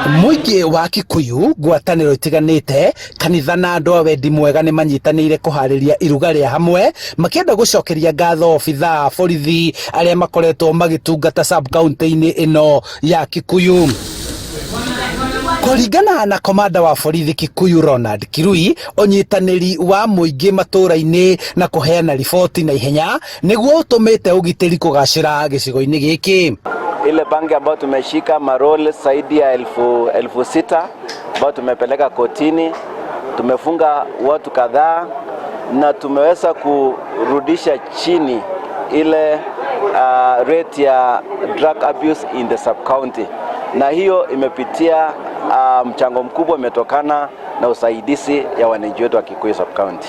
Mũingĩ wa Kikuyu, ngwatanĩro itiganĩte, kanitha na andũ a wendi mwega nĩ manyitanĩire kũharĩria iruga rĩa hamwe makĩenda gũcokeria ngatho obithaa a borithi arĩa makoretwo magĩtungata sub county-inĩ ĩno ya Kikuyu. Kũringana na komanda wa borithi Kikuyu Ronald Kirui, ũnyitanĩri wa mũingĩ matũũra-inĩ na kũheana riboti na ihenya nĩguo ũtũmĩte ũgitĩri kũgacĩra gĩcigo-inĩ gĩkĩ. Ile bangi ambayo tumeshika maroli zaidi ya 6,000 ambayo tumepeleka kotini, tumefunga watu kadhaa na tumeweza kurudisha chini ile rate ya drug abuse in the sub county, na hiyo imepitia mchango mkubwa imetokana na usaidizi ya wananchi wetu wa Kikuyu sub county.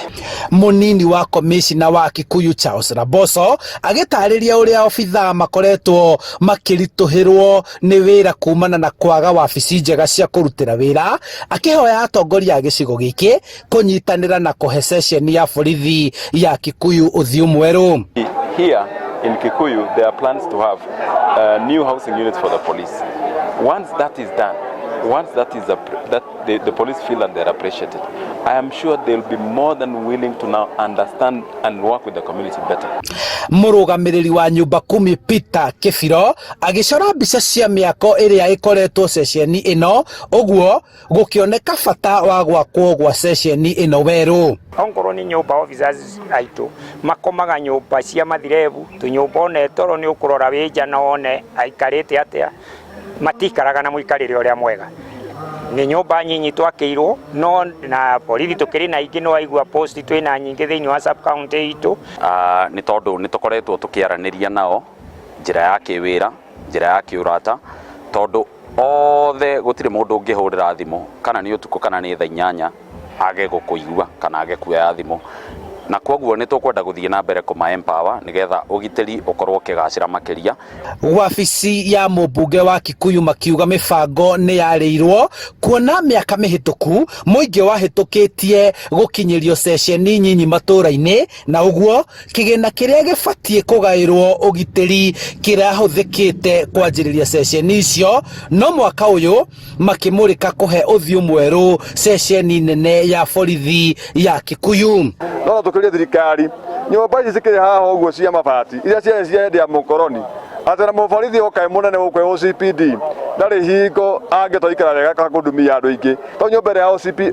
Munini wa komishina wa Kikuyu Charles Raboso agĩtarĩria ũrĩa obithaa makoretwo makĩritũhĩrwo nĩ wĩra kumana na kwaga wabici njega cia kũrutĩra wĩra, akĩhoya atongoria a gĩcigo gĩkĩ kũnyitanĩra na kũhe ceceni ya borithi ya Kikuyu ũthiũ mwerũ. Here in Kikuyu, there are plans to have new housing units for the police. Once that is done, once that is a, that the police feel that they're appreciated, I am sure they'll be more than willing to now understand and work with the community better. Mũrũgamĩrĩri wa nyumba kumi Peter Kĩbiro agĩcora mbica cia mĩako ĩrĩa ĩkoretwo ceceni ĩno, ũguo gũkĩoneka bata wa gwakwo gwa ceceni ĩno werũ. Ongorwo nĩ nyũmba, officers aitũ makomaga nyũmba cia mathirebu, tũnyũmba one toro nĩ ũkũrora wĩ nja na wone aikarĩte atĩa, matikaraga na mũikarĩre ũrĩa mwega. Nĩ nyũmba nyinyi twakĩirwo no na borithi tũkĩrĩ na ingĩ, no waigua post twĩna nyingĩ thĩinĩ wa sub county itũ. Nĩ tondũ nĩ tũkoretwo tũkĩaranĩria nao njĩra ya kĩwĩra, njĩra ya kĩũrata, tondũ othe gũtirĩ mũndũ ũngĩhũrĩra thimũ kana nĩ ũtukũ kana nĩ thaa 8 age gũkũigua kana age kuoya thimũ, na koguo nĩ tũkwenda gũthiĩ na mbere kũma empower nĩgetha ũgitĩri ũkorwo ũkĩgacĩra makĩria. Wabici ya mũmbunge wa Kikuyu makiuga mĩbango nĩ yarĩirwo kuona mĩaka mĩhĩtũku mũingĩ wahĩtũkĩtie gũkinyĩrio ceceni nyinyi matũũra-inĩ, na ũguo kĩgĩna kĩrĩa gĩbatiĩ kũgaĩrwo ũgitĩri kĩrahũthĩkĩte kwanjĩrĩria ceceni icio, no mwaka ũyũ makĩmũrĩka kũhe ũthiũ mwerũ ceceni nene ya borithi ya Kikuyu. No tũkĩrie thirikari, nyũmba ici cikĩrĩ haha ũguo cia mabati iria ciarĩ cia hĩndĩ ya mũkoroni, atĩ na mũborithi oka e mũnene gũkũ e OCPD ndarĩ hingo angĩhota gũikara wega kana kũndumia andũ aingĩ, tondũ nyũmba ĩrĩa ya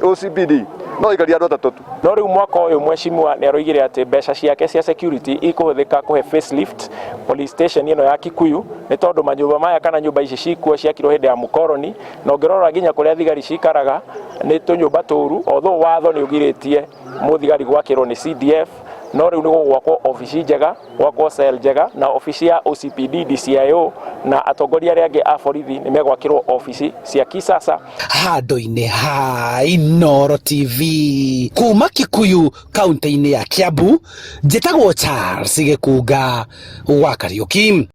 OCPD no ĩikarie andũ atatũ tu. No rĩu mwaka ũyũ mheshimiwa nĩ aroigire atĩ mbeca ciake cia security ikũhũthĩka kũhe facelift police station ĩno ya Kikuyu, nĩ tondũ manyũmba maya kana nyũmba ici cikuo ciakirwo hĩndĩ ya mũkoroni, na ũngĩrora nginya kũrĩa thigari cikaraga nĩ tũnyũmba tũru, although watho nĩ ũgirĩtie mũthigari gwakĩrwo nĩ CDF, no rĩu nĩ gũgwakwo obici njega, gwakwo cell njega, na obici ya OCPD, DCIO na atongoria arĩa angĩ a borithi nĩ megwakĩrwo obici cia kisasa. Handũ-inĩ ha Inooro TV kuma Kikuyu kaunti-inĩ ya Kiambu, njĩtagwo Charles Gĩkunga wa Kariũki.